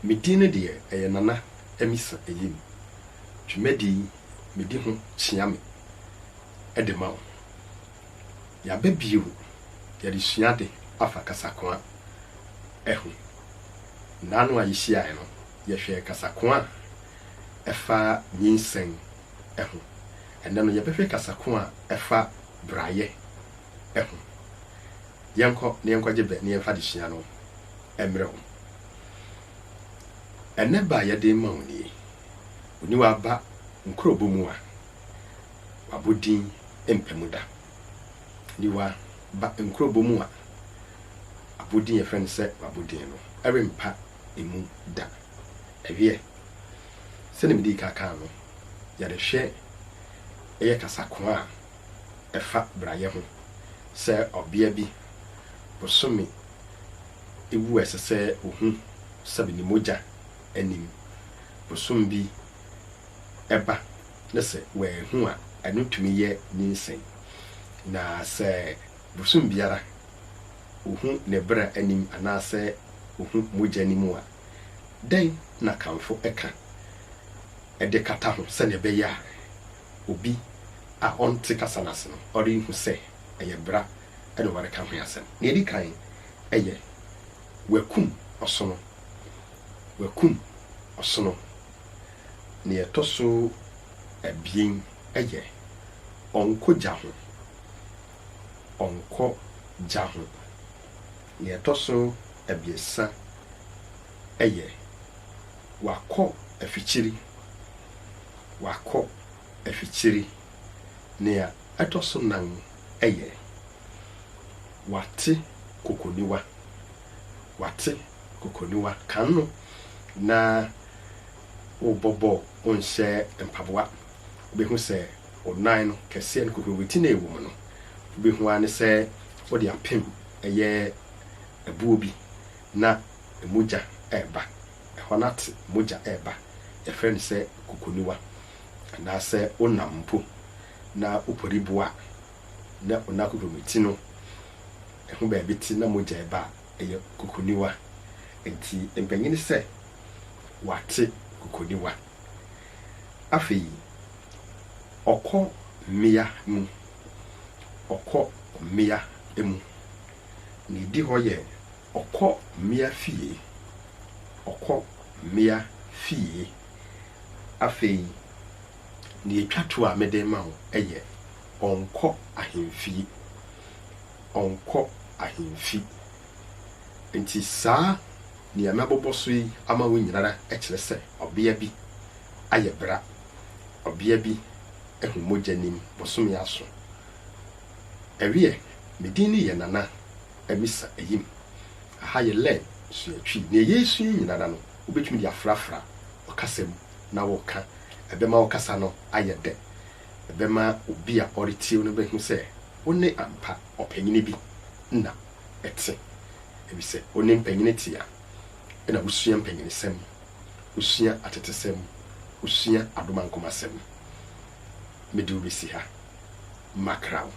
Me din no deɛ ɛyɛ Nana Amisa Ayim. Dwumadi yi medi ho kyea me de ma wo. Yɛaba bio yɛresua ade afa kasakoa ho. Nnaano a yɛhyiaeɛ no, yɛhwɛɛ kasakoa a ɛfa nyinsɛn ho. Ɛnnɛ no, yɛbɛhwɛ kasakoa a ɛfa brayɛ ho. Yɛnkɔ na yɛnkɔgye bɛ na yɛmfa adesua no mmrɛ wo. Ɛnnɛ bɛ a yɛde rema wo nie, Oniwa ba nkurobɔ mu a, wabɔ din mpɛ mu da. Niwa ba nkurobɔ mu a, abodin a yɛfrɛ no sɛ wabodin no, ɛrempa emu da. Ɛweɛ, sɛdeɛ medii kan kaa no, yɛrehwɛ ɛyɛ kasakoa a ɛfa brayɛ ho sɛ ɔbea bi bosome wu a ɛsɛ sɛ ohu sɛbe ne mogya anim bosom bi ba na sɛ wanhu a, ɛno tumi yɛ nyinsɛn. Na sɛ bosom biara ohu ne bra anim anaasɛ ohu mogya anim a, dɛn na Akanfo ka de kata ho sɛnea ɛbɛyɛ a obi a ɔnte kasa no ase no, ɔrenhu sɛ ɛyɛ bra na wɔreka ho asɛm? Nea edi kan yɛ, Wɔakum ɔsono. Wɔakum ɔsono. Nea ɛtɔ so abien yɛ, Ɔnkɔ gya ho. Ɔnkɔ gya ho. Nea ɛtɔ so abiɛsa yɛ, Wakɔ afikyiri. Wakɔ afikyiri. Nea ɛtɔ so nan yɛ, Wate kokoniwa. Wate kokoniwa. Kan no, na wobɔ bɔɔl, wonhyɛ mpaboa. Wobɛhu sɛ wo nan no kɛseɛ no, kokurobeti no a ɛwɔ mu no, wobɛhu ara ne sɛ wode apem ɛyɛ ɛboɔ bi na mogya reba. Ɛhɔ no ate mogya reba. Yɛfrɛ no sɛ kokoniwa. Anaasɛ wonam mpo na wopori boɔ a, na wo nan kokurobeti no, ɛho baabi te na mogya reba a, ɛyɛ kokoniwa. Enti mpanyin sɛ wate kokoniwa. Afei ɔkɔ mmea mu. Ɔkɔ mmea mu. Nea edi hɔ yɛ ɔkɔ mmea fie. Ɔkɔ mmea fie. Afei nea etwa to a mede rema wo yɛ ɔnkɔ ahemfie. Ɔnkɔ ahemfi. Enti saa nea mabobɔ so yi ama wo nyinara kyerɛ sɛ ɔbea bi ayɛ bra. Ɔbea bi ahu mogya nim bosome aso. Ɛweɛ, me din ne yɛ Nana Amisa Ayim. Aha yɛ Learn Sua Twi. Nea yɛresua yi nyinara no, wobɛtumi de afrafra ɔkasa mu na woka. Ɛbɛma wo kasa no ayɛ dɛ. Ɛbɛma obi a ɔretie wo no bɛhu sɛ wo ne ampa ɔpanyini bi na ɛte. Efisɛ wo ne mpanyini te a, ɛna wosua mpanyinsɛm, wosua atetesɛm, wosua adomankomasɛm. Mede wo besi ha. Makra wo.